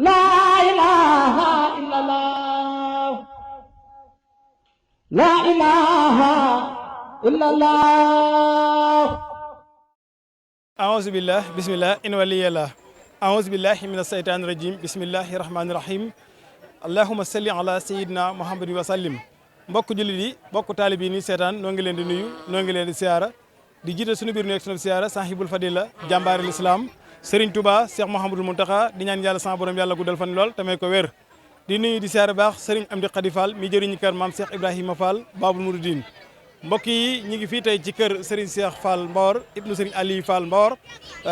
لا إله إلا الله لا إله إلا الله أعوذ بالله بسم الله إن ولي الله أعوذ بالله من الشيطان الرجيم بسم الله الرحمن الرحيم اللهم صل على سيدنا محمد وسلم mbokk jullit yi mbokk taalib yi ni seetaan noo ngi leen di nuyu noo ngi leen di siyaara di jiite suñu biir nuyu sunu siyaara sahibul fadila jàmbaari lislaam Serigne Touba Cheikh Mouhamadul Mountakha di ñaan yàlla sama borom yàlla guddal fan lool tamay ko wér di nuyu di siyaara baax Serigne Amdi Khady Fall mi jëriñu kër maam Cheikh Ibrahima Fall Babul Mouridine mbokk yi ñi ngi fii tey ci kër Serigne Cheikh Fall Mbawar ibnu Serigne Aliou Fall Mbawar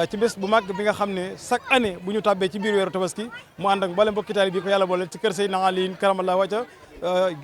ci bés bu mag bi nga xam ne chaque année bu ñu tàbbee ci biir weeru tabaski mu ànd ak mboolem mbokki taalibe bi ko yàlla boole ci kër Seydina Aliou karamallahu wajha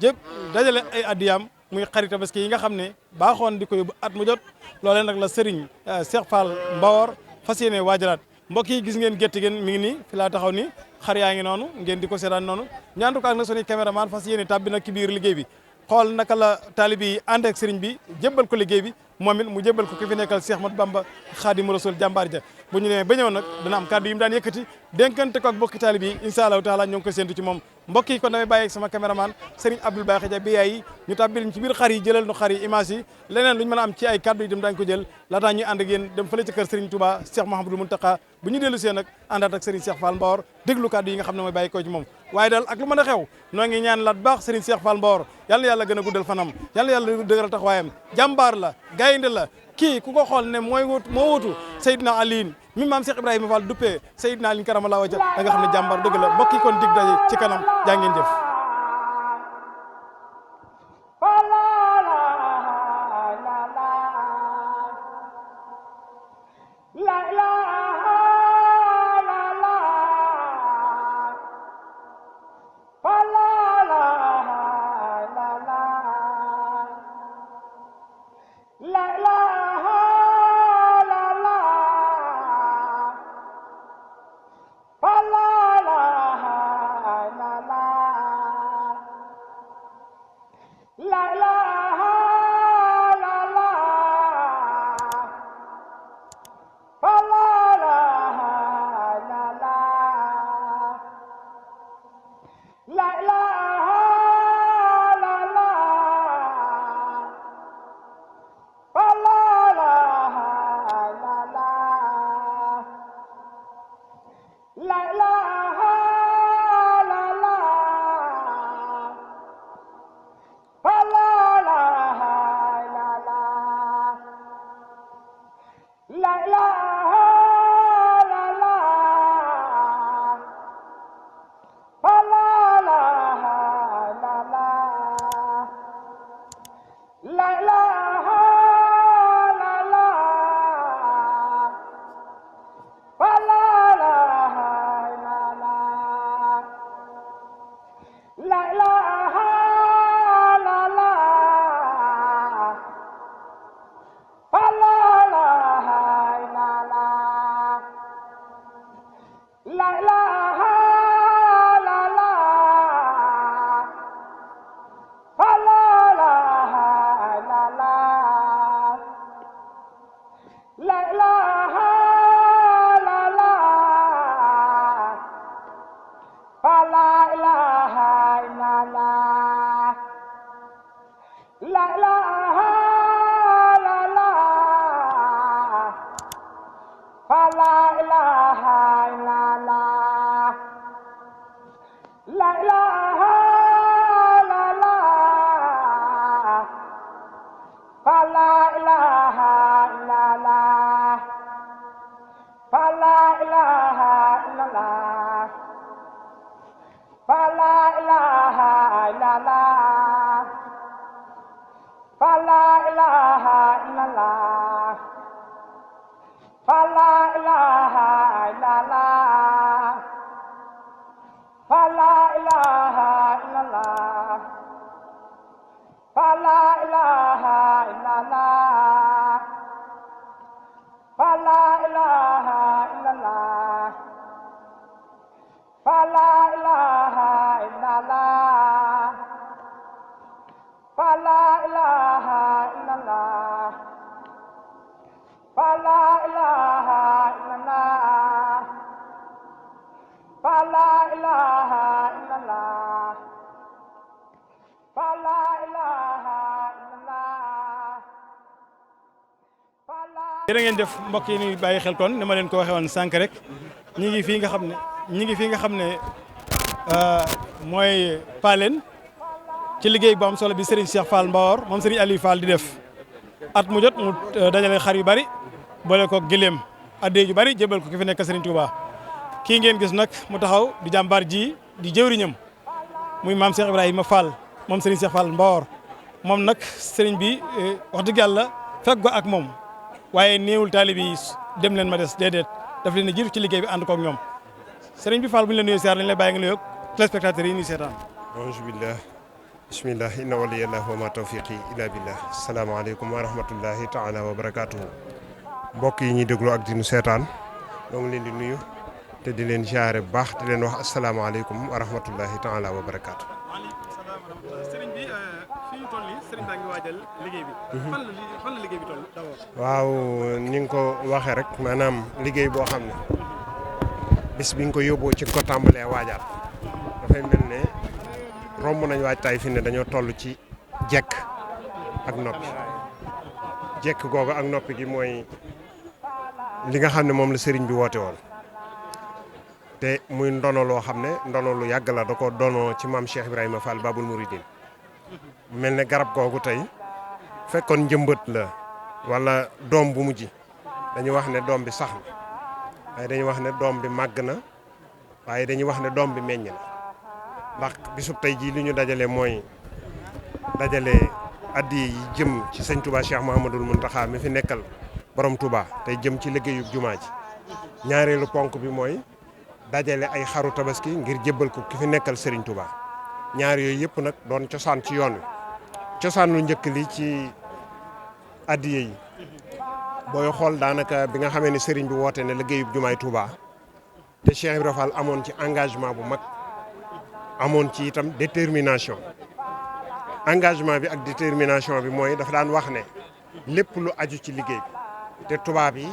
jëpp dajale ay addiyaam muy xarit tabaski yi nga xam ne baaxoon di ko yóbbu at mu jot loolee nag la Serigne Cheikh Fall Mbawar fas yéene waajalaat mbokk yi gis ngeen gétt ngeen mi ngi nii fi laa taxaw ni xar yaa ngi noonu ngeen di ko seetaan noonu ñaandu ko ak nag suñuy caméraman fas yéene tàbbi nag ci biir liggéey bi xool naka la taalibe yi ànd ak Serigne bi jébbal ko liggéey bi moom it mu jébbal ko ki fi nekkal Cheikh Ahmadou Bamba Khadimu Rasul jàmbaar ja bu ñu demee ba ñëw nag dana am kàddu yi mu daan yëkkati dénkante ko ak bokki taalibe yi incha allahu taala ñoo ngi ko séntu ci moom mbokk yi kon damay bàyyi ak sama caméraman Serigne Abdoul Bakhy Dia bi yaay yi ñu tàbbil ci biir xar yi jëlal nu xar yi image yi leneen lu ñu mën a am ci ay kàddu yi dem daañu ko jël laataa ñuy ànd ak yéen dem fële ci kër Serigne Touba Cheikh Mouhamadou Mountakha bu ñu dellu see nag àndaat ak Serigne Cheikh Fall Mbawar déglu kàddu yi nga xam ne mooy bàyyi ko ci moom waaye daal ak lu mën a xew noo ngi ñaan laat baax Serigne Cheikh Fall Mbawar yàlla na yàlla gën a guddal fanam yàlla na yàlla dëgëral taxawaayam jàmbaar la gaynde la kii ku ko xool ne moo wutu Seydina Aliou mi maam Cheikh Ibrahima Fall duppee Seydina Aliou karamallahu wajha da nga xam ne jàmbaar dëgg la mbokk yi kon dig daje ci kanam jaa ngeen jëf la jërë ngeen jëf mbokk yi ni bàyyi xel kon ni ma leen ko waxee woon sànq rek ñi ngi fii nga xam ne mooy Paaleen ci liggéey bu am solo bi Serigne Cheikh Fall Mbawor moom Serigne Aliou Fall di def at mu jot mu dajale xar yu bari boole ko gileem addee yu bari jébal ko ki fi nekk Serigne Touba kii ngeen gis nag mu taxaw di jàmbaar ji di jëwriñam muy maam Cheikh Ibrahima Fall moom Serigne Cheikh Fall Mbawor moom nag Serigne bi wax dëgg yàlla fekk ko ak moom waaye néewul taalibe yi dem leen ma des déedéet daf leen a jiitu ci liggéey bi ànd koog ñoom Serigne bi Fall bu ñu la nuyoo siyaar dañu lay bàyyi nga nuyoo téléspectateurs yi ñuy seetaan. auzu billah bismillah inna waliyallah wa ma tawfiqi illa billah asalaamaaleykum wa rahmatullahi taala wa barakatuhu mbokk yi ñuy déglu ak di nu seetaan ñoo ngi leen di nuyu te di leen jaare bu baax di leen wax asalaamaaleykum wa rahmatullahi taala wa barakatuhu. waaleykum salaam wa rahmatulah Serigne bi fii ñu toll nii Serigne baa ngi waajal liggéey bi. fan la liggéey bi toll d'abord. waaw ni nga ko waxee rek maanaam liggéey boo xam ne bis bi nga ko yóbboo ci ko tàmbalee waajaat dafay mel ne romb nañ waajtaay fi ne dañoo toll ci jekk ak noppi jekk googu ak noppi gi mooy li nga xam ne moom la sëriñ bi woote woon te muy ndono loo xam ne ndono lu yàgg la da ko donoo ci maam Cheikh Ibrahima Fall Babul Mouridine mel ne garab googu tey fekkoon njëmbët la wala doom bu mujj dañuy wax ne doom bi sax na waaye dañuy wax ne doom bi màgg na waaye dañuy wax ne doom bi meññ na ndax bisub tey jii li ñu dajale mooy dajale addi yi jëm ci sëñ Touba Cheikh Mouhamadoul Mountakha mi fi nekkal borom Touba tey jëm ci liggéeyub jumaa ji ñaareelu ponk bi mooy dajale ay xaru tabaski ngir jébbal ko ki fi nekkal Serigne Touba ñaar yooyu yëpp nag doon cosaan ci yoon wi cosaan lu njëkk li ci addiye yi booy xool daanaka bi nga xamee ne Serigne bi woote ne liggéeyub jumaay Touba te Cheikh Ibrahima Fall amoon ci engagement bu mag amoon ci itam détermination engagement bi ak détermination bi mooy dafa daan wax ne lépp lu aju ci liggéey bi te tubaab yi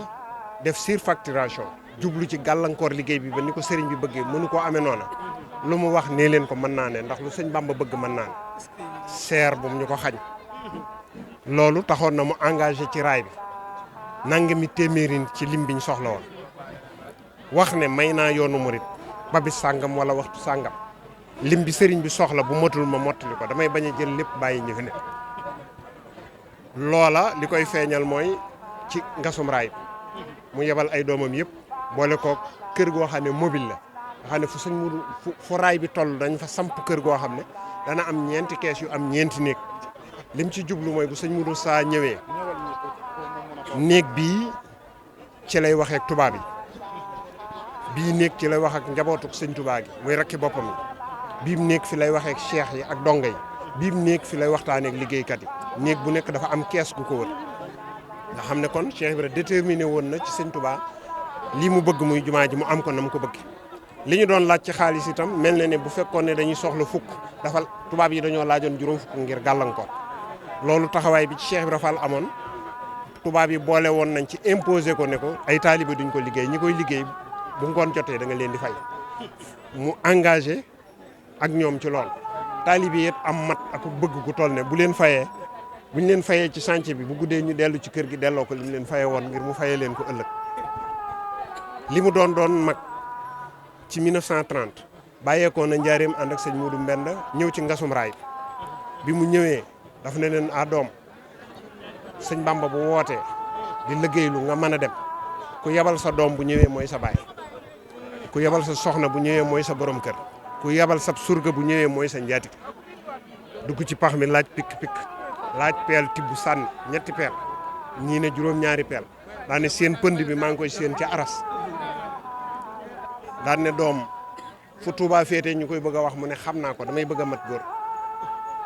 def surfacturation jublu ci gàllankoor liggéey bi ba ni ko sëriñ bi bëggee mënu koo amee noona lu mu wax nee leen ko mën naa ne ndax lu sëñ Bamba bëgg mën naa ne seer bu mu ñu ko xañ loolu taxoon na mu engagé ci raay bi nangami téeméerin ci lim biñ soxla woon wax ne may naa yoonu murit ba bis sàngam wala waxtu sàngam lim bi sëriñ bi soxla bu motul ma mottali ko damay bañ a jël lépp bàyyi ñu fi ne loola li koy feeñal mooy ci ngasum raay bi mu yebal ay doomam yëpp boole ko kër goo xam ne mobile la nga xam ne fu sëñ mu fu raay bi toll dañ fa samp kër goo xam ne dana am ñeenti kees yu am ñeenti néeg lim ci jublu mooy bu sëñ Mudu saa ñëwee néeg bii ci lay waxee ak tubaab yi bii néeg ci lay wax ak njabootuk sëñ Tuubaa gi muy rakki boppam yi bii néeg fi lay waxee ak cheikh yi ak donga yi bii néeg fi lay waxtaanee ak liggéeykat yi néeg bu nekk dafa am kees gu ko wër nga xam ne kon Cheikh Ibrahima déterminé woon na ci sëñ Tuubaa lii mu bëgg muy jumaa ji mu am ko na mu ko bëgg li ñu doon laaj ci xaalis itam mel na ne bu fekkoon ne dañuy soxla fukk dafa tubaab yi dañoo laajoon juróom fukk ngir gàllankoor loolu taxawaay bi ci Cheikh Ibrahima Fall amoon tubaab yi boole woon nañ ci imposé ko ne ko ay taalibe duñ ko liggéey ñi koy liggéey bu ngoon jotee da nga leen di fay mu engagé ak ñoom ci lool taalibe yi am mat ak bëgg gu toll ne bu leen fayee buñ leen fayee ci chantier bi bu guddee ñu dellu ci kër gi delloo ko li mu leen fayee woon ngir mu fayee leen ko ëllëg li mu doon mag ci 1930 bàyyeekoo na njaareem ànd ak sëñ Modou Mbenda ñëw ci ngasum raay bi mu ñëwee daf ne leen a doom sëñ Bamba bu wootee di liggéeylu nga mën a dem ku yebal sa doom bu ñëwee mooy sa baay ku yebal sa soxna bu ñëwee mooy sa borom kër ku yebal sa surga bu ñëwee mooy sa njaatik dugg ci pax mi laaj pikk laaj peel tibb sànni ñetti peel ñii ne juróom-ñaari peel daa ne seen pënd bi maa ngi koy seen ca aras daan ne doom fu Touba féete ñu koy bëgg a wax mu ne xam naa ko damay bëgg a mat góor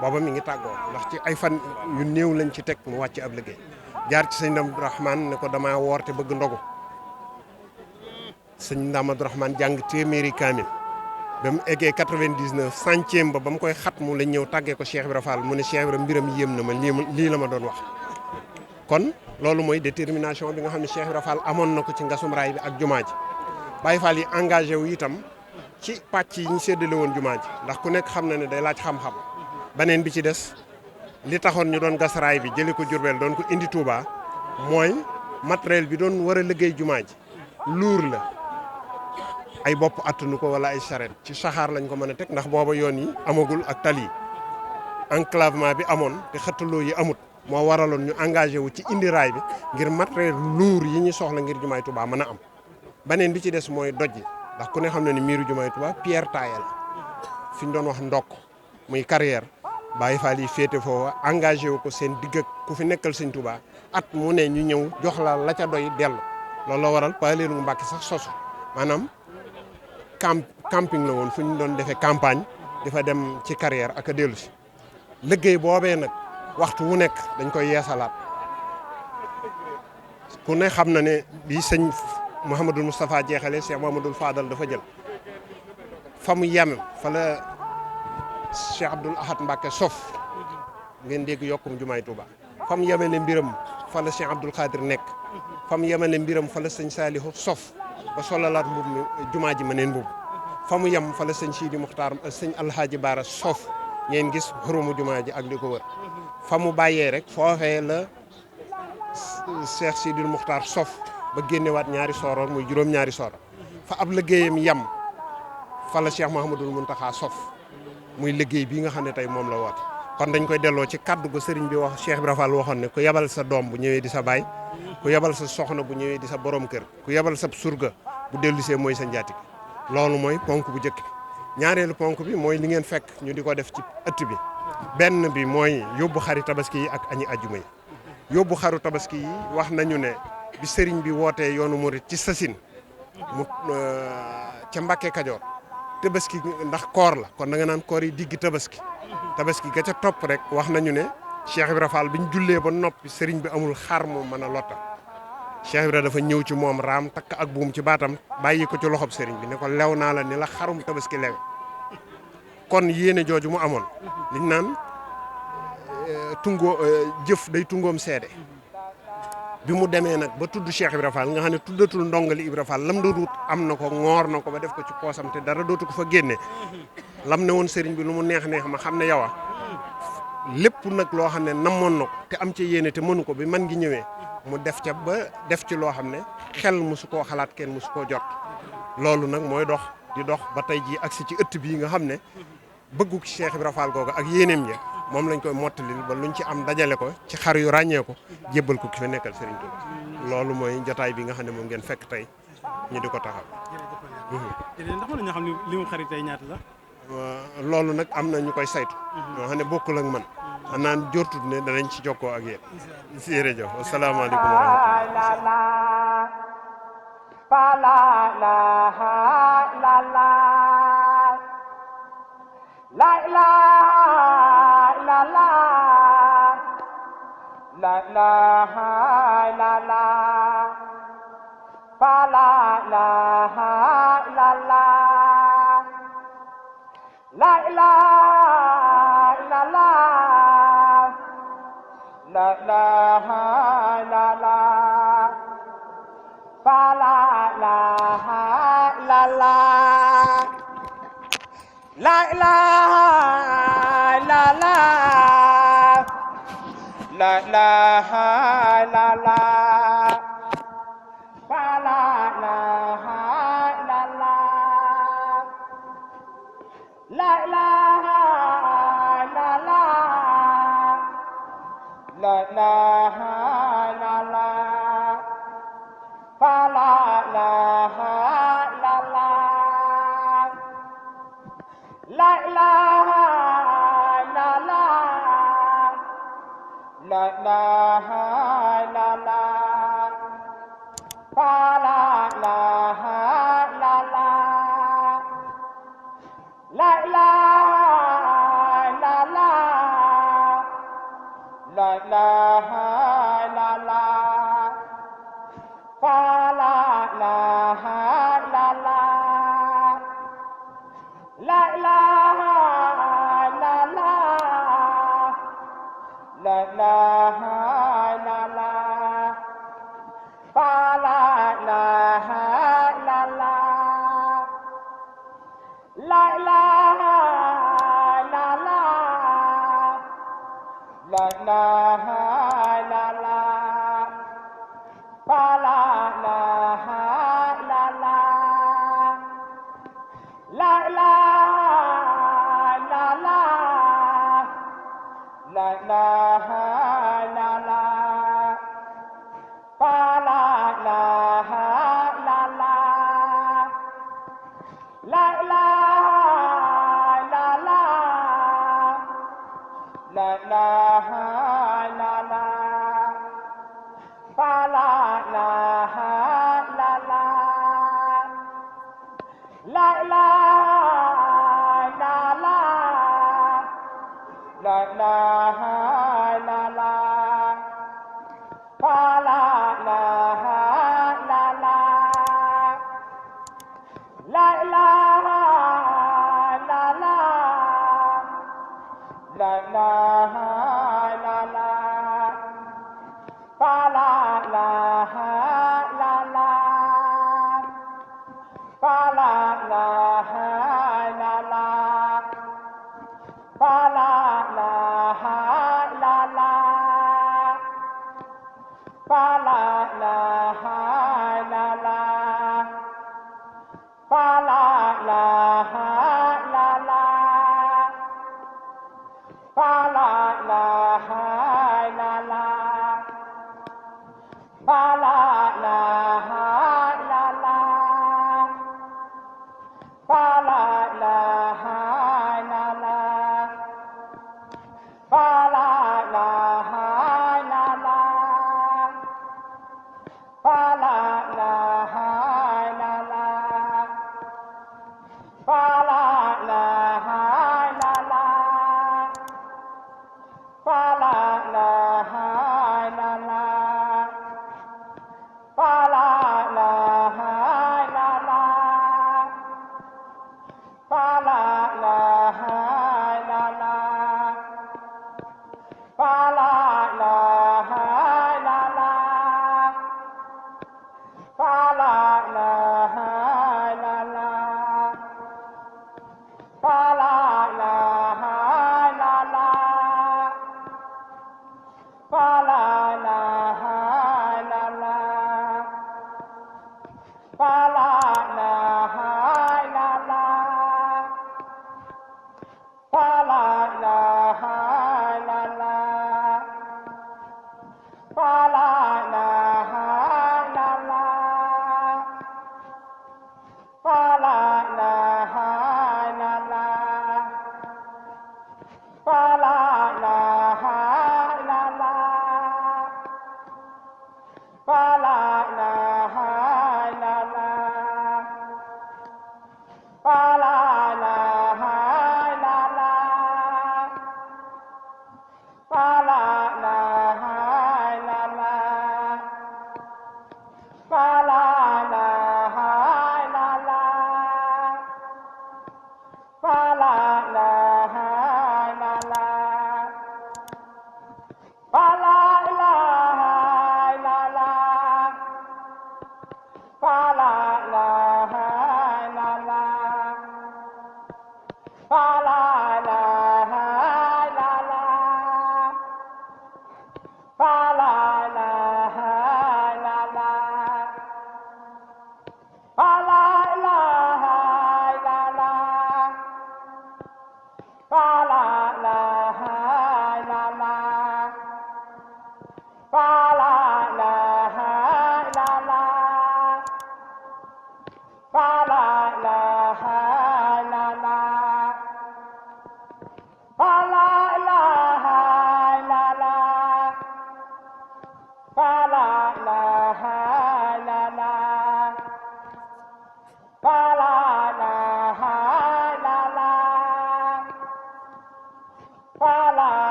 booba mi ngi tàggoo ndax ci ay fan yu néew lañ ci teg mu wàcc ab liggéey jaar ci sëñ Ndam Rahman ne ko damaa woor te bëgg ndogu sëñ Ndam Rahman jàng téeméeri kaamil ba mu eggee 99 centième ba mu koy xat mu lañ ñëw tàggee ko Cheikh Ibrahima Fall mu ne Cheikh Ibrahima mbiram yéem na ma lii la ma doon wax kon loolu mooy détermination bi nga xam ne Cheikh Ibrahima Fall amoon na ko ci ngasum raay bi ak jumaa ji Baye Fall yi engagé wu itam ci pàcc yi ñu séddale woon jumaa ji ndax ku nekk xam na ne day laaj xam-xam beneen bi ci des li taxoon ñu doon gas raay bi jëlee ko Jurbel doon ko indi Touba mooy matériel bi doon war a liggéey jumaa ji luur la ay bopp attanu ko wala ay charrette ci saxaar lañ ko mën a teg ndax booba yoon yi amagul ak tali enclavement bi amoon te xëttaloo yi amut moo waraloon ñu engagé wu ci indi raay bi ngir matériel luur yi ñu soxla ngir jumaay Touba mën a am beneen bi ci des mooy doj yi ndax ku ne xam na ni miiru jumaay Touba pierre taillée la fi ñu doon wax ndokk muy carrière Baye Fall yi féete foofa engagé wu ko seen digg ak ku fi nekkal sëñ Touba at mu ne ñu ñëw jox la ca doy dellu loolu la waral Paleeru Mbàkke sax sosu maanaam camping la woon fu ñu doon defee campagne dafa dem ci carrière ak a dellu si liggéey boobee nag waxtu wu nekk dañ koy yeesalaat ku ne xam na ne bi sëñ Mouhamadul Moustapha jeexale Cheikh Mouhamadul Fadal dafa jël fa mu yem fa la Cheikh Abdoul Ahad Mbacke sof ngeen dégg yokkum jumaay Touba fa mu yemale mbiram fa la Cheikh Abdoul Khadir nekk fa mu yemale mbiram fa la sëñ Salihu sof ba solalaat mbub mi jumaa ji ma neen mbub fa mu yem fa la sëñ Sidi Muxtaar sëñ Alhaaji Baara sof ngeen gis xurumu jumaa ji ak li ko wër fa mu bàyyee rek foofee la Cheikh Sidil Muxtaar sof ba génnewaat ñaari sooroor muy juróom-ñaari sooroor fa ab liggéeyam yem fa la Cheikh Mouhamadul Mountakha sof muy liggéey bii nga xam ne tey moom la woote kon dañ koy delloo ci kaddu gu sëriñ bi wax Cheikh Ibra Fall waxoon ne ku yebal sa doom bu ñëwee di sa baay ku yebal sa soxna bu ñëwee di sa borom kër ku yebal sa surga bu dellusee mooy sa njaatig loolu mooy ponk bu njëkk bi ñaareelu ponk bi mooy li ngeen fekk ñu di ko def ci ëtt bi benn bi mooy yóbbu xari tabaski yi ak añi ajjuma yi yóbbu xaru tabaski yi wax nañu ne bi sëriñ bi wootee yoonu murit ci sasin mu ca Mbàkke Kajoor tabaski ndax koor la kon da nga naan koor yi digg tabaski ga ca topp rek wax nañu ne Cheikh Ibra Fall bi ñu jullee ba noppi sëriñ bi amul xar mu mën a lotta Cheikh Ibra dafa ñëw ci moom raam takk ak buum ci baatam bàyyi ko ci loxob sëriñ bi ne ko lew naa la ni la xarum tabaski lewe kon yéene jooju mu amoon liñ naan jëf day tungoom seede bi mu demee nag ba tudd Cheikh Ibra Fall nga xam ne tuddatul ndongali Ibra Fall lam doon wut am na ko ngoor na ko ba def ko ci poosam te dara dootu ko fa génne lam ne woon sëriñ bi lu mu neex ma xam ne yow lépp nag loo xam ne namoon na ko te am ci yéene te mënu ko bi man gi ñëwee mu def ca ba def ci loo xam ne xel musu koo xalaat kenn musu koo jot loolu nag mooy dox di dox ba tey jii agsi ci ëtt bii nga xam ne bëggu Cheikh Ibra Fall googu ak yéeneem ya moom lañ koy mottalil ba luñ ci am dajale ko ci xar yu ràññee ko jébbal ko ki fa nekkal Serigne Touba loolu mooy jotaay bi nga xam ne moom ngeen fekk tey ñu di ko taxaw. jërëjëf ndax mën nañoo xam ne li mu xarit tey ñaata la. loolu nag am na ñu koy saytu. ñoo xam ne bokkul ak man. xam naa jortut ne danañ ci jokkoo ak yéen. jërëjëf asalaamaaleykum wa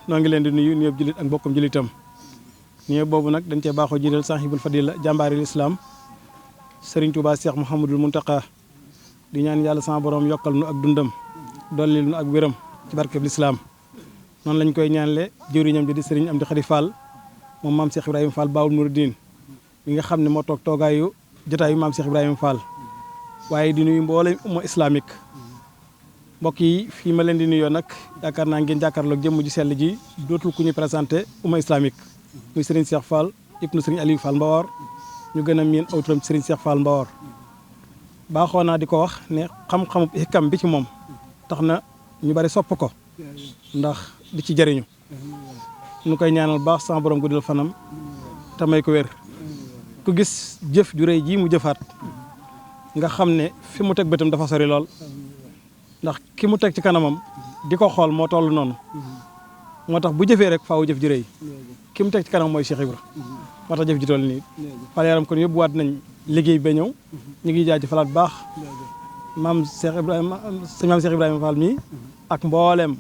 noo ngi leen di nuyu nuyoo jullit ak mbokkum jullitam nuyoo boobu nag dañ cee baaxoo jiital sahibul fadila jàmbaaril islam Serigne Touba Cheikh Mouhamadul Mountakha di ñaan yàlla sama borom yokkal nu ak dundam dollil nu ak wéram ci barkeb lislaam noonu lañ koy ñaanle jëwriñam ji di Serigne Amdi Khady Fall moom maam Cheikh Ibrahima Fall Baawul Mouridine mi nga xam ne moo toog toogaayu jotaayu maam Cheikh Ibrahima Fall waaye di nuyu mboolem umma islamique mbokk yi fii ma leen di nuyoo nag yaakaar naa ngeen jàkkaarloog jëmm ji sell ji dootul ku ñu présenté umma islamique muy Serigne Cheikh Fall ibnu Serigne Aliou Fall Mbawar ñu gën a miin aw turam Serigne Cheikh Fall Mbawar baaxoo naa di ko wax ne xam-xamu hikam bi ci moom tax na ñu bari sopp ko ndax di ci jëriñu ñu koy ñaanal baax sama borom guddal fanam te may ko wér ku gis jëf ju rëy ji mu jëfaat nga xam ne fi mu teg bëtam dafa sori lool ndax ki mu teg ci kanamam di ko xool moo toll noonu moo tax bu jëfee rek faaw jëf ji rëy ki mu teg ci kanam mooy Cheikh Ibra moo tax jëf ji toll nii Fall Yaram kon yóbbuwaat nañ liggéey ba ñëw ñu ngi jaajëfalaat baax maam Cheikh Ibrahima Fall mi ak mbooleem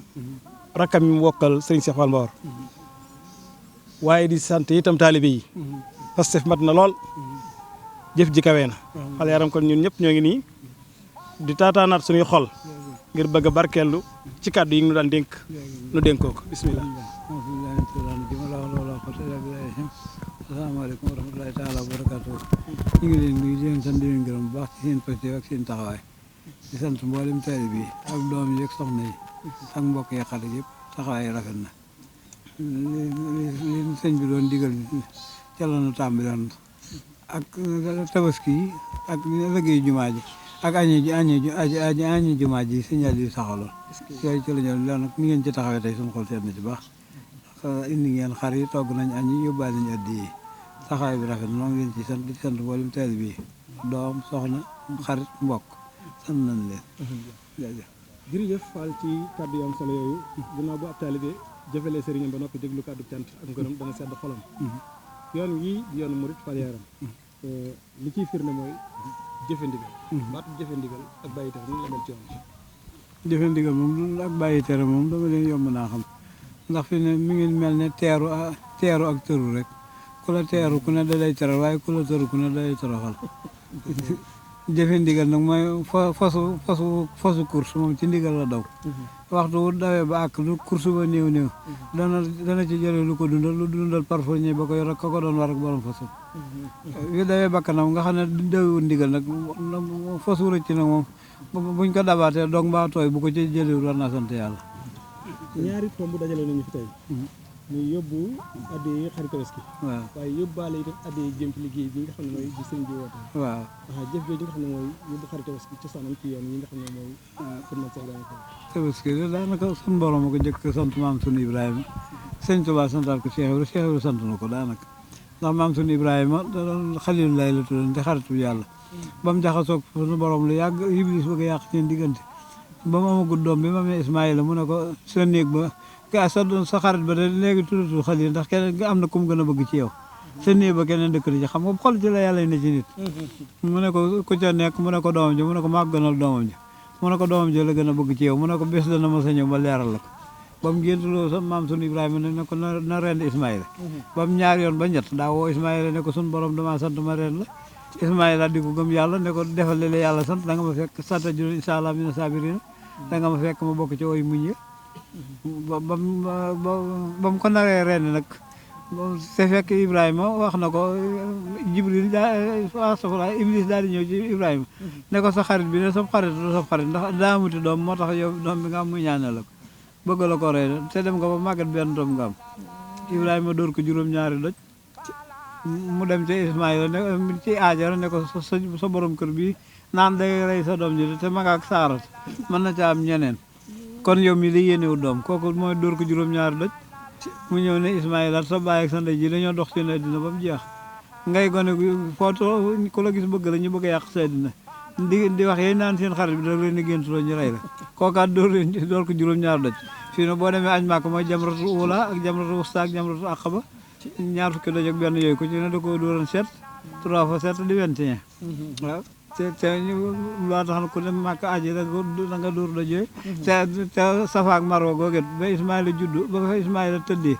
rakkam yi mu wokkal Serigne Cheikh Fall Mbawar waaye di sant itam taalibe yi parce que mat na lool jëf ji kawee na Fall Yaram kon ñun ñëpp ñoo ngi nii di taataanaat suñuy xol ngir bëgg a barkeelu ci kàddu yi ñu daan dénk nu dénkoo ko bismillah asalaamaaleykum wa rahmatulahi taala wa barakatuh ñu ngi leen nuyu di leen sant di leen gërëm bu baax ci seen positif ak seen taxawaay di sant mboolem taalibe bi ak doom yi ak soxna yi ak mbokk yi xarit yëpp taxawaay rafet na li sëñ bi doon digal ca la ñu tàmbaloon ak tabaski yi ak liggéey jumaa ji ak añi jumaa ji signal yi saxaloon yooyu ci la ñu loolu nag ni ngeen ci taxawee tey suñu xol seet na ci baax indi ngeen xar yi togg nañ añi yóbbaale nañ addi yi taxawaay bi rafet na noo ngi leen ci sant di sant mboolem taalibe bi doom soxna xarit mbokk sant nañ leen jaajëf jërëjëf Fall ci kàddu yu am solo yooyu ginnaaw bu ab taalibe jëfalee sëriñam ba noppi déglu kàddu cant ak ngërëm dana sedd xolam yoon wii yoonu murit Fall Yaram li ciy firnde mooy jëfe ndigal baatu jëfe ndigal ak bàyyi tere nu la mel ci yoon jëfe ndigal moom ak bàyyi tere moom dama leen yomb naa xam ndax fi ne mi ngi mel ne teeru ak tëru rek ku la teeru ku ne da lay teral waaye ku la tëru ku ne da lay toroxal jëfe ndigal nag mooy fasu course moom ci ndigal la daw waxtu wu dawee ba àkk lu course ba néew dana ci jëlee lu ko dundal parfois ba ko yor ak ka ko doon war ak borom fasu yu dawee bakkanam nga xam ne dawewul ndigal nag fasu rëcc nag moom buñ ko dabaatee doog mbaa tooy bu ko ci jëlewul war naa sant yàlla ñaari tomb dajale nañu fi tey muy yóbbu addi yi xarit Tabaski waaw waaye yóbbaale itam addi yi jëm ci liggéey bi nga xam ne mooy bi sëriñ bi woote waaw jëf jooju nga xam ne mooy yóbbu xarit Tabaski cosaanam ci yoon yi nga xam ne mooy kër Mame Cheikh Ibrahima Fall Tabaski daanaka suñu borom a ko jëkk sant maam sunu Ibrahima sëñ Tuubaa santaat ko Cheikh Ibra sant na ko daanaka ndax maam sunu Ibrahima da doon xalilullaay la tuddoon te xaritu yàlla ba mu jaxasoog suñu borom lu yàgg Iblis bëgg a yàq seen diggante ba mu amagul doom bi ma amee Ismaïla mu ne ko sa néeg ba ka sa xarit ba de léegi tuddatul Xalil ndax keneen am na ku mu gën a bëgg ci yow sa néeg ba keneen dëkk na ci xam nga xol ci la yàlla ne ci nit mu ne ko ku ca nekk mu ne ko doomam ji mu ne ko maa gënal doomam ji mu ne ko doomam ji la gën a bëgg ci yow mu ne ko bés dana ma sa ñëw ba leeral la ko ba mu géntuloo sa maam sunu Ibrahima ne ko na rend Ismaïla ba mu ñaar yoon ba ñett daa woo Ismaïla ne ko sunu borom damaa sant ma rend la Ismaïla di ko gëm yàlla ne ko defal li la yàlla sant da nga ma fekk sant juróom incha allah mina sabirina da nga ma fekk ma bokk ci woy muñ ba mu ko naree ren nag te fekk Ibrahima wax na ko Jibril Iblis daal di ñëw ci Ibrahima ne ko sa xarit bi ne sa xarit du sa xarit ndax daa amuti doom moo tax yow doom bi nga am mu ñaanal la ko bëgg la ko rey te dem nga ba màggat benn doom nga am Ibrahima dóor ko juróom-ñaari doj mu dem ci Ismaïla ne ci Aajara ne ko sa borom kër bi naan day rey sa doom ji te ma nga ak saarat mën na ca am ñeneen kon yow mi di yéenewu doom kooku mooy dóor ko juróom-ñaari doj mu ñëw ne Ismaïla sa baay ak sa ndey ji dañoo dox seen addina ba mu jeex ngay gone footo ku la gis bëgg la ñu bëgg a yàq sa addina di wax yéen naan seen xarit bi da leen di géntuloo ñu rey la kookaat dóor ko juróom-ñaari doj fii ne boo demee añ Màkka mooy jamratu ula ak jamratu wusta ak jamratu aqaba ñaar fukki doj ak benn yooyu ko ci ne da koo dóoroon 7 3 fois 7 di 21 waaw te loo tax na ku dem màkk aji da nga dóor da jooy te Safa ak Marwa googet ba Ismaïla juddu ba fa Ismaïla tëddee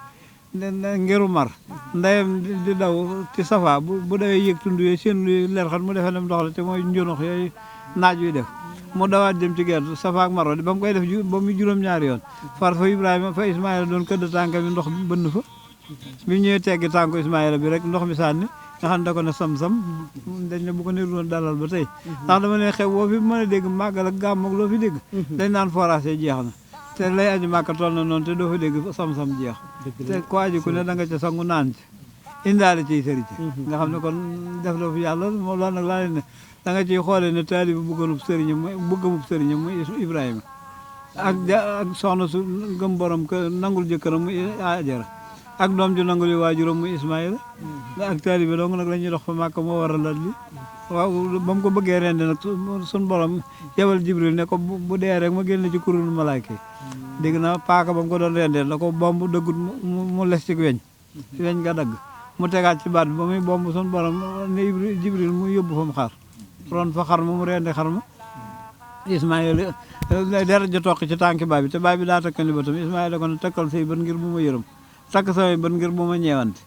ngiru mar ndeyam di daw ci Safa bu dawee yëg tund yooyu seen luy leer xat mu defee dem ndox la te mooy njunox yooyu naaj wi def mu dawaat jëm ci gerte Safa ak Marwa ba mu koy def ba mu juróom-ñaari yoon far fa Ibrahima fa Ismaïla doon këdd tànk bi ndox bi bënn fa bi ñëwee teggi tànku Ismaïla bi rek ndox mi sànni nga xam ne da ko ne sam-sam dañ ne bu ko niru dalal ba tey ndax dama ne xew boo fi mën a dégg màggal ak gàmm ak loo fi dégg dañ naan forage jeex na te lay aji màkka toll na noonu te doo fa dégg sam-sam jeex te ko aji ku ne da nga ca sangu naan ci indaale ciy sëri ci nga xam ne kon def la fi yàlla moom loolu nag laa leen ne da nga ciy xoolee ne taalibi bëgganub sëriñam mooy bëggamub sëriñam muy Ibrahima ak soxna su gëm borom que nangul jëkkëram muy Ajara ak doom ju nangul waajuram muy Ismaïla ak taalibi dong nag la ñuy dox fa Màkka moo waral lat li waaw ba mu ko bëggee rendi nag sun borom yebal Jibril ne ko bu dee rek ma génn ci kurul malaaka yi dégg naa paaka ba mu ko doon rendee da ko bomb dëggut mu les ci weñ nga dagg mu tegaat ci baat bi ba muy bomb sun borom ne Jibril mu yóbbu fa mu xar ron fa xar ma mu rendi xar ma Ismaïla deret ja toq ci tànki baay bi te baay bi daa takkal li ba tam Ismaïla da ko ne takkal say bët ngir bu ma yërëm takk samay bët ngir bu ma ñeewante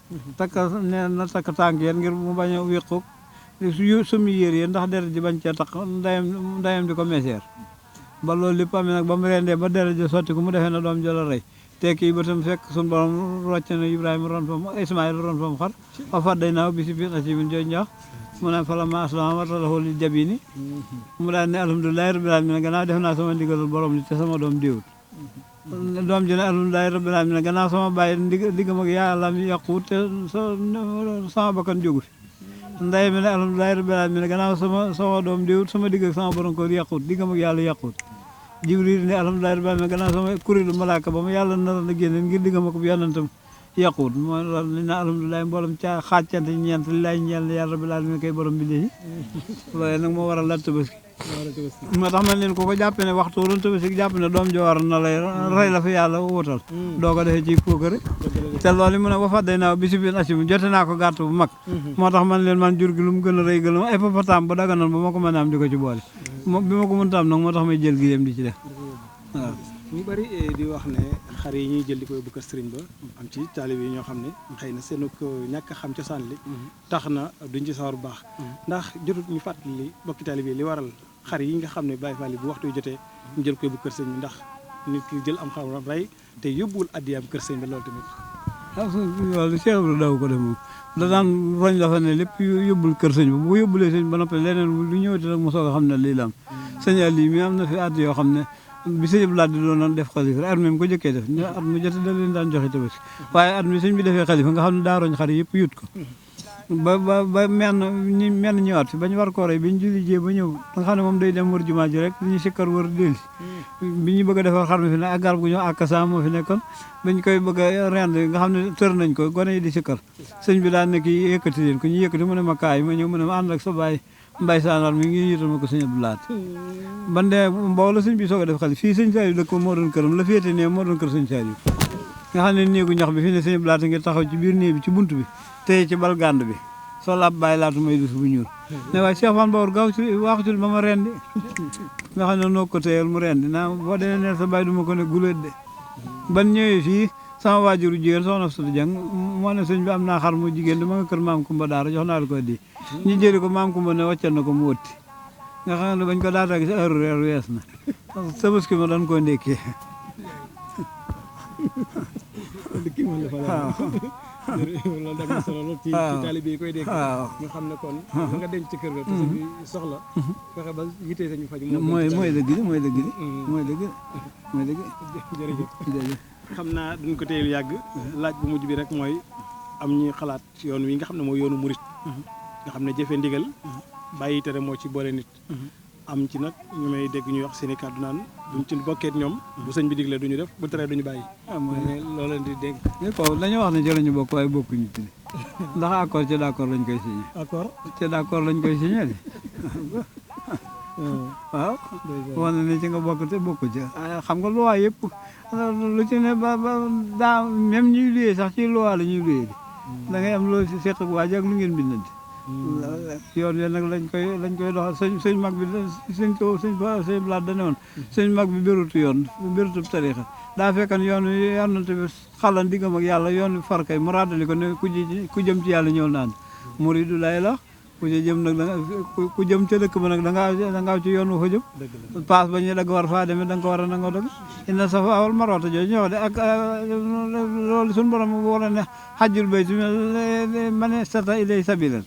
na takk tànk yéen ngir mu bañ a wéqu sumi yéer yéen ndax deret ji bañ cee tax ndayam di ko meseer ba loolu lépp amee nag ba mu rendee ba deret ji sotti ko mu defee na doom jëla rey te kii ba tam fekk suñu borom rocc na Ibrahima ron fa mu Ismaïla ron fa mu xar wa fadday naaw bi si biir asimin jooy njaax mu ne falammaa aslama wa tallahu lil jabini mu daal ne alhamdulilahi rabbil alamin gannaaw def naa sama ndigalul borom li te sama doom déewut doom ji ne alhamdulilahi rabbil alamin gannaaw sama bàyyi diggam ak yàlla mi yàquwut te sama bakkan jógu fi ndey mi ne alhamdulilahi rabbil alamin gannaaw sama doom déewut sama digg ak sama borom ko yàquwut diggam ak yàlla yàquwut Jibril ne alhamdulilahi rabbil alamin gannaaw sama kuréelu malaaka ba ma yàlla naroon a génne ngir diggam ak yonentam yàquwut mooy loolu li na alhamdulilah mboolem ca xaajcante ñeent li lay ñeel ne yàlla rabbil alamin koy borom bi léegi loolu nag moo waral la tabaski moo tax man leen ko jàppe ne waxtu doon tabaski jàpp ne doom jo war na lay rey la fi yàlla wutal doo ko defee ci puukare te loolu mu ne ba fàdday naaw bi si biir asim jote naa ko gàtt bu mag moo tax man leen man jur gi lu mu gën a rëy gël ma ay papataam ba daganoon ba ma ko mën a am di ko ci boole bi ma ko mënta am nag moo tax may jël gi yem di ci def waaw ñu bari di wax ne xar yi ñuy jël di ko yóbbu kër sëriñ ba am ci taalib yi ñoo xam ne xëy na seenu ko ñàkk a xam cosaan li tax na duñ ci sawar bu baax ndax jotut ñu fàttali bokki taalib yi li waral xar yi nga xam ne Baye Fall bu waxtu jotee ñu jël ko yóbbu kër sëriñ bi ndax nit ki jël am xar rey te yóbbuwul addiyaam kër sëriñ bi loolu tamit loolu Cheikh Ibrahima daw ko def moom da daan roñ la fa ne lépp yóbbul kër sëñ bi bu yóbbulee sëñ ba noppi leneen lu ñëwati rek mu soog a xam ne lii la am sëñ Aliou mi am na fi at yoo xam ne bi sëñ Abdou Lahad di doon def xalifa at mi ko jëkkee def at mu jot da leen daan joxe tabaski waaye at mi sëñ bi defee xalifa nga xam ne daa roñ xar yëpp yut ko ba menn ñëwaat fi bañ war koo rey bi ñu julli jee ba ñëw nga xam ne moom day dem wër jumaa ji rek ñu sikkar wër delsi bi ñu bëgg a defar xar mi fi ne ak garab gu ñëw akasa moo fi nekkoon bañ koy bëgg a rend nga xam ne tër nañ ko gone yi di sikkar sëñ bi daan ne kii yëkkati leen ko ñu yëkkati mu ne ma kaay ma ñëw mu ne ma ànd ak sa baay mbay saanal mi ngi yital ma ko sëñ Abdou Lahad ban de mboow la sëñ bi soog a def xalifa fii sëñ Saliou dëkk moo doon këram la féete ne moo doon kër sëñ Saliou nga xam ne néegu ñax bi fi ne sëñ Abdou Lahad ngi taxaw ci biir néeg bi ci bunt bi tey ci bal gànd bi soo laab bàyyi laatu may dus bu ñuul ne waaye Cheikh Fan Bawor gaaw ci waaxutul ba ma rendi nga xam ne noo ko téyal mu rendi naa boo demee neel sa bàyyi du ma ko ne guléet de ban ñëwee fii sama waajuru jigéen soxna Fatou Dieng moo ne sëñ bi am naa xar mu jigéen dama nga kër maam Kumba Daara jox naa la ko di ñu jëli ko maam Kumba ne wàccal na ko mu wëtti nga xam ne bañ ko daata gi si heure reer wees na tabaski ma doon koo ndékkee waaw loolu da nga solo lool ci taalibe yi koy dégg ñu xam ne kon nga denc ci kër ga parce que soxla fexe ba yitee sañu faj mooy dëgg mooy dëgg mooy dëgg mooy dëgg jërëjëf xam naa duñ ko téyel yàgg laaj bu mujj bi rek mooy am ñuy xalaat yoon wi nga xam ne mooy yoonu murit nga xam ne jëfe ndigal bàyyi tere moo ci boole nit am ci nag ñu may dégg ñuy wax seen i kàddu naan duñ ci bokkeet ñoom bu sëñ bi diglee duñu def bu teree duñu bàyyi loolu leen di dégg ko dañu wax ne jërëñu bokk waaye bokkuñu ci ndax accord ci d'accord lañ koy signé accord ci d'accord lañ koy signé de waaw wane ne ci nga bokk te bokku ci xam nga loi yëpp lu ci ne ba daa même ñuy luyee sax ci loi la ñuy luyee di da ngay am loo si seq ak waa ji ak lu ngeen bindante yoon wi nag lañ koy doxal sëñ mag bi sëñ blaat dane woon sëñ mag bi bérutu yoon bérutu tariixa daa fekkan yoon wi yonante bi xalan diggam ak yàlla yoon wi farkay mu raadali ko ne ku jëm ci yàlla ñëw naan muridu lay la ku ci jëm nag ku jëm ca dëkk ba nag da ngaa ci yoon wu fa jëm paas ba ñuy dagg war faa demee da nga ko war a nangoo dagg inna safa wal marwata jooju ñëw de ak loolu suñu borom wala ne hajjul bayti man istata ilay sabilan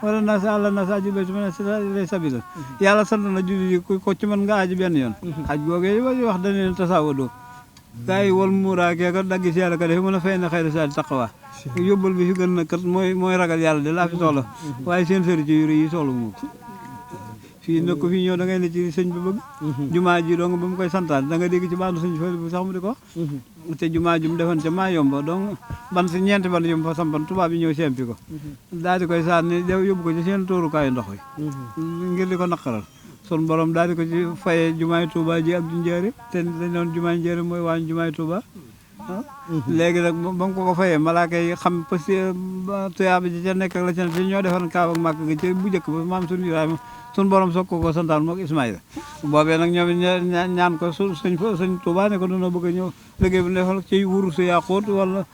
wala nas àlla nas hajjul bayti man istata ilay sabilan yàlla sant na julli yi ko ci mën nga aji benn yoon xaj googee wax dañ leen tasaawadoo gaa yi wal muuraakee ko daggi si yàlla ka def mën a fay na xëy na saali taqwa yóbbal bi fi gën na kat mooy ragal yàlla de laa fi soxla waaye seen sëri ci yure yi soxla moom fii nag ko fii ñëw da ngay ne ci sëñ bi bëgg jumaa ji dong ba mu koy santaan da nga dégg ci baatu sëñ bi sax mu di ko te jumaa ji mu defoon ca maa yomba donc ban si ñeenti ban yom fa sampan tubaab yi ñëw sempi ko daal di koy sànni yóbbu ko ci seen tóorukaayu ndox yi ngir di ko naqaral sun borom daal di ko ci fayee jumaay Touba ji ak ju njëri te dañ doon jumaay njëri mooy waañ jumaay Touba léegi nag ba mu ko fayee malaaka yi xam parce que tuyaaba ji ca nekk ak la ca ne ñoo defoon kaaw ak màkk ga ci bu njëkk ba maam suñu Ibrahima suñu borom soog ko santaan moog Ismaïla boobee nag ñoom ñaan ko sëñ Touba ne ko doona bëgg a ñëw liggéey bu defal ci wuru su yàquut wala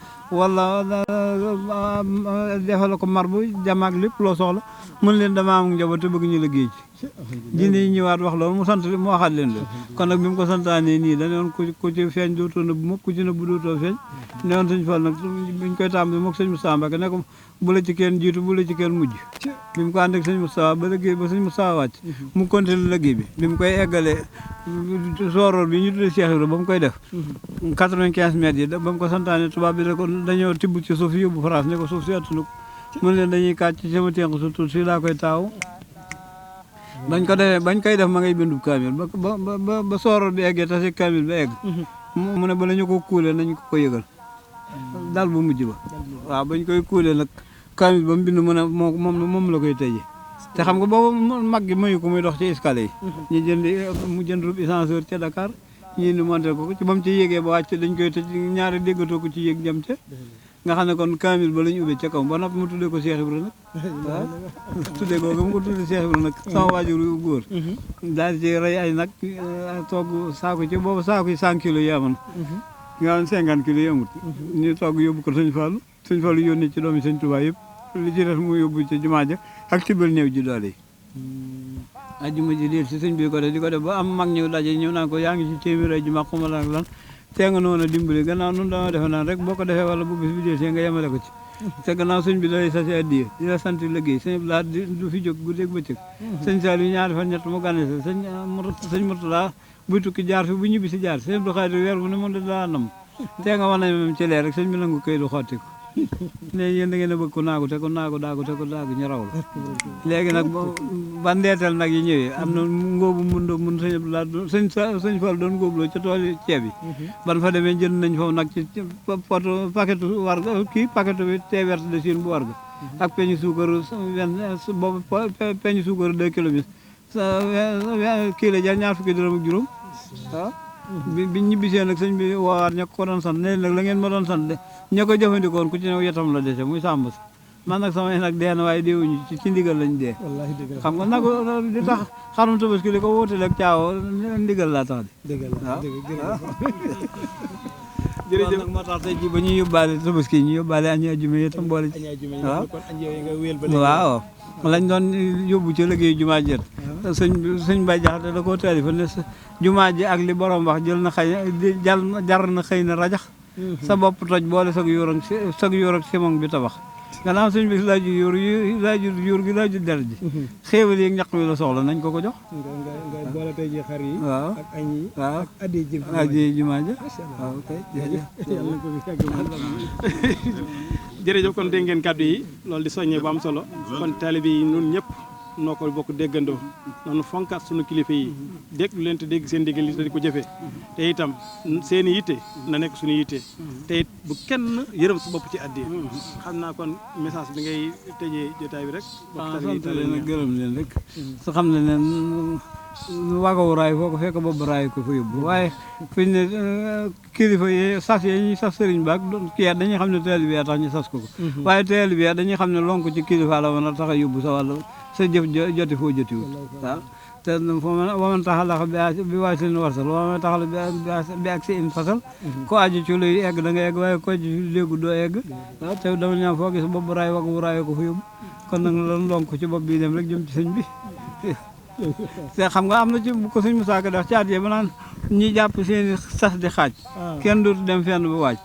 defal ko mar bu jamaak lépp loo soxla mën leen dama am njaboot te bëgg ñu liggéey ci jinne yi ñëwaat wax loolu mu waxaat leen loolu kon nag bi mu ko santaanee nii dañu woon ku ci feeñ dootoo nëbb mukk ku ci nëbb dootoo feeñ ne woon sëñ Fall nag buñ koy tàmbali moog sëñ Moustapha Mbacké ne ko bu la ci kenn jiitu bu la ci kenn mujj bi mu ko ànd ak sëñ Moustapha ba liggéey ba sëñ Moustapha wàcc mu continué liggéey bi mu koy eggalee sooroor bi ñu tuddee Cheikh Ibra ba mu koy def 95 mètres yi ba mu ko santaane tubaab bi dañoo tibb ci suuf yóbbu France ne ko suuf si attunu ko mën leen dañuy kàcc ci sama tenk su tuut si laa koy taaw bañ koy def ma ngay bindub kaamil ba sooroor bi eggee tasi kaamil ba egg mu ne ba la ñu ko kuulee nañ ko yëgal daal bu mujj ba waaw bañ koy kuulee nag kaamil ba mu bind mu ne moom la koy tëjee te xam nga boobu mag gi mayu ko muy dox ci escalier yi mu jënd rub ascenseur ca Dakar ñii ni monté ko ci ba mu ci yéegee ba wàcc dañ koy tëj ñaari déggatoo ko ci yéeg jëm ca nga xam ne kon kaamil ba la ñu ubbee ca kaw ba noppi mu tuddee ko Cheikh Ibra nag waaw tuddee ko mu ko tuddee Cheikh Ibra nag sama waajur yu góor daal di ci rey ay nag togg saako ci boobu saako yi 100 kilos yi amoon nga xam 50 kilos yi amut ñu togg yóbbu ko sëñ Fallu yónnee ci doomi sëñ Tuubaa yëpp li ci def mu yóbbu ci jumaa ja ak tibbal néew ji doole yi ajjuma ji déet si sëñ bi ko def di ko def ba am mag ñëw daje ñëw naan ko yaa ngi ci téeméer ji ma xuma la ak lan tee nga noonu dimbali gannaaw nun dama defe naan rek boo ko defee wala bu bis bi dee see nga yemale ko ci te gannaaw sëñ bi dalay sasi addiya di la sant liggéey sëñ bi laa du fi jóg guddeeg bëccëg sëñ Saliou ñaari fan ñett mu gane sa sëñ Murtala buy tukki jaar fi bu ñibbi si jaar sëñ Abdou Khadir weer bu ne mën da daa nam tee nga wan nañ moom ci leer rek sëñ bi nangu këy du xotti ko ne yéen da ngeen a bëgg ko naagu te ko naagu daagu te ko daagu ñu raw la léegi nag ba ndeetal nag yi ñëwee am na ngóobu mun sëñ sëñ Fall doon ngóobloo ca tool ceeb yi ban fa demee jënd nañ foofu nag ci poto paquetu warga kii paquetu bi tee verte de Chine bu warga ak peñu suukar boobu peñu suukar 2 kilomètres kii la jar ñaar fukki dërëm ak juróom waaw bi ñibbisee nag sëñ bi woowaat ña ko doon sant ne nag la ngeen ma doon sant de ña ko jëfandikoon ku ci ne yetam la dese muy sàmm si man nag samay nag dee na waaye deewuñu ci ndigal lañ dee xam nga nag di tax xarum tabaski li ko wóotale ak caawo ndigal laa tax de waaw jërëjëf nag moo tax tey ji ba ñuy yóbbaale tabaski ñu yóbbaale añi ajuma itam boole ci waaw lañ doon yóbbu ci liggéey jumaa ji sëñ Baye Jaxate da koo taalifa ne jumaa ji ak li borom wax jël na jar na xëy na rajax sa bopp toj boole sag yóor ak simon bi tabax gannaaw sëñ bi laaju yóor gi laaju der ji xéewal yi ñaq wi la soxla nañ ko jox nga boole tey ji xar yi waaw ak añ yi waaw ak addi jumaa ja waaw kay jërëjëf kon dégg ngeen kàddu yi loolu di soññee bu am solo kon taalibe yi ñun ñëpp noo ko bokk déggandoo noonu fonkaat sunu kilifa yi dégg lu leen te dégg seen dégg li te di ko jëfee te itam seeni yitte na nekk suñu yitte te it bu kenn yërëm sa bopp ci addiya xam naa kon message bi ngay tëjee jotaay bi rek sant leen ak gërëm leen rek su xam ne nen wagawu raay foo ko fekk boobu raay ko fa yóbbu waaye fiñ ne kilifa yi sas yi ñuy sas sëriñ baak kii dañuy xam ne taalibe bi tax ñu sas ko waaye taalibe bi dañuy xam ne lonk ci kilifa la woon a tax a yóbbu sa wàll sa jëf joti foo jotiwul waaw te foo waman taxalax bi waay seen warsal waman taxala bi ak si in fasal ko aju ci luy egg da nga egg waaye ko aju ci léegu doo egg waaw te dama ñaan foo gis boobu raay wagawu raay ko fa yóbbu kon nag lan lonk ci bopp bi dem rek jëm ci sëñ bi te xam nga am na ci bu ko suñ musaaka def caat yee ba naan ñi jàpp seeni sas di xaaj kenn dootu dem fenn ba waaj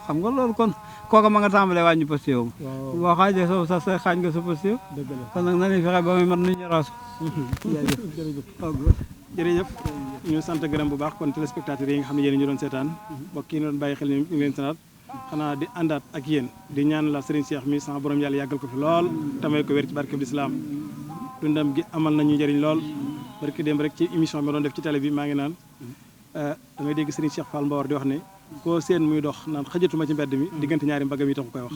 xam nga loolu kon kooka ma nga tàmbalee wàññi postéewam boo xaajee soo sas say xaaj nga sa postéew kon nag nañuy fexe ba muy mat nit ñi rasu jërëjëf ñu sant gërëm bu baax kon téléspectateurs yi nga xam ne yéen ñu doon seetaan mbokk yi ñu doon bàyyi xel ñu ngi leen sanat xanaa di àndaat ak yéen di ñaan la Serigne Cheikh mi sama borom yàlla yàggal ko fi lool tamay ko wér ci barke bi lislaam dundam gi amal nañu njëriñ lool barki démb rek ci émission bi ma doon def ci télé bi maa ngi naan damay dégg Serigne Cheikh Fall Mbawar di wax ne koo seen muy dox naan xajatuma ci mbedd mi diggante ñaari mbaggam yi tax koy wax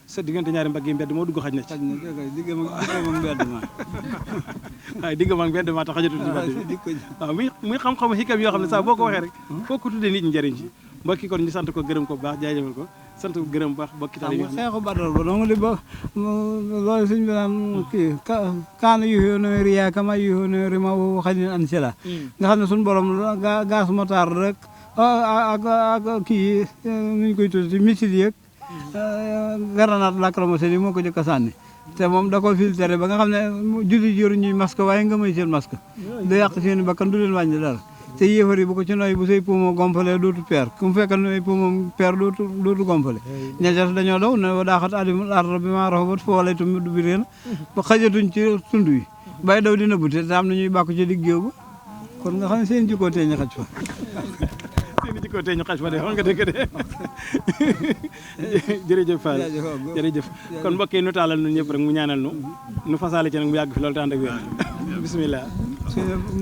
sa diggante ñaari mbagg yi mbedd moo dugg xaj na ci waaye digg ma mbedd maa tax xajatul ci mbedd mi waaw muy xam-xamu xikam yoo xam ne saa boo ko waxee rek foo ko tuddee nit ñi njëriñ ci mbokki kon ñu sant ko gërëm ko bu baax jaajëfal ko sant ko gërëm bu baax mbokki tali yi seexu badal ba dong li ba loolu suñ bi naan kii kaana yuxoo no riyaa kama yuxoo no rima wo xadin an sila nga xam ne suñu borom gaz motar rek ak kii nuñ koy tudd ci missile yeeg grenade lacrymogène yi moo ko jëkk a sànni te moom da ko filtré ba nga xam ne julli jëru ñuy masque waaye nga may seen masque du yàq seen i bakkan du leen wàññi dara te yéefar yi bu ko ci nooy bu say poumon gonflé dootu peer ku mu fekkal nooy poumon peer dootu gonflé ñejas dañoo daw ne wa daaxat alimul arda bi maa raxabat foo walay tum du bi réen ba xajatuñ ci tund yi bay daw dina bute te am na ñuy bàkku ci diggéew ba kon nga xam ne seen jikkoo tee ñu xaj fa seen jikkoo tee ñu xaj fa de wax nga dëgg de jërëjëf Fall jërëjëf kon mbokk yi nu taalal nun ñëpp rek mu ñaanal nu fasaale ci nag mu yàgg fi loolu te ànd ak wér bismillah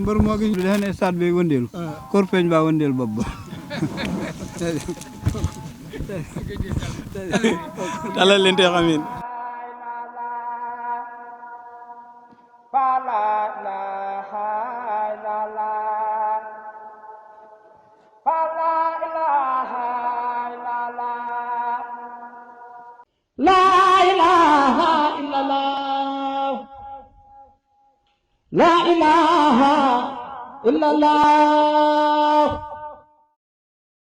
mbër moo gis defe ne stade bi wëndeelu korpeñ baa wëndeel bopp ba talal leen te xamin La ilaha illallah La ilaha illallah